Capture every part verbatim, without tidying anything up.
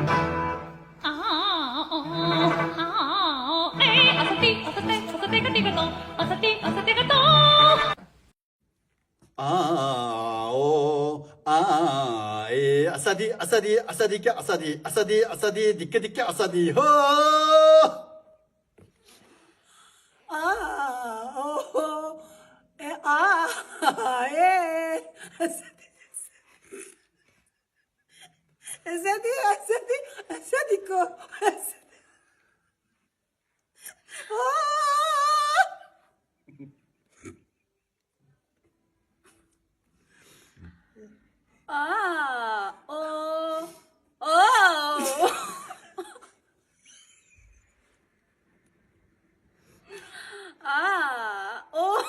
ཨ་ཨོ་ཨ་ཨོ་ཨེ། ཨ་ས་ཏི་ཨ་ས་ཏེ་ཨ་ས་ཏེ་ག་ཏི་ག་ཏོ། ཨ་ས་ཏི་ཨ་ས་ཏེ་ག་ཏོ། ཨ་ཨོ་ཨ་ཨེ། ཨ་ས་ཏི་ཨ་ས་ཏི་ཨ་ས་ཏི་ཀ་ཨ་ས་ཏི། ཨ་ས་ཏི་ཨ་ས་ཏི་ཏི་ཀ་ཏི་ཀ་ཨ་ས་ཏི་ཧོ། ཨ་ཨོ་ཨེ་ཨ་ཨེ། ཨ་ས་ཏི་ཨ་ས་ཏི་ཨ་ས་ཏི་ཨ་ས་ཏི་ཀོ། ཨ་ས་ཏི་ཨ། ཨ་ཨོ་ཨོ། ཨ་ཨོ།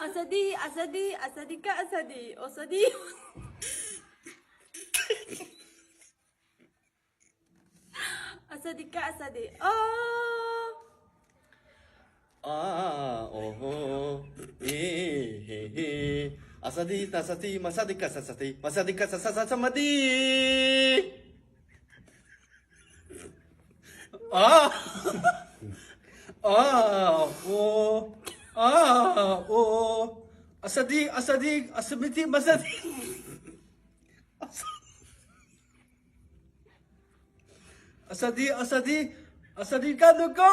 ཨ་ས་ཏི་ཨ་ས་ཏི་ཨ་ས་ཏི་ཀ་ཨ་ས་ཏི་ཨོ་ས་ཏི། ཨ་ས་ཏི་ཀ་ཨ་ས་ཏི་ཨོ། ཨ་ཨོ་ཧོ་ཨེ་ཧེ་ཧེ། ཨ་ས་ཏི་ཏ་ས་ཏི་མ་ས་ཏི་ཀ་ས་ས་ཏི། མ་ས་ཏི་ཀ་ས་ས་ས་ས་མ་ཏི། ཨ་ཨ་ཨོ་ཨ་ཨོ། ཨ་ས་ཏི་ཨ་ས་ཏི་ཨ་ས་མི་ཏི་མ་ས་ཏི། ཨ་ས་ཏི་ཨ་ས་ཏི་ཨ་ས་ཏི་ཀ་ནུ་ཀོ།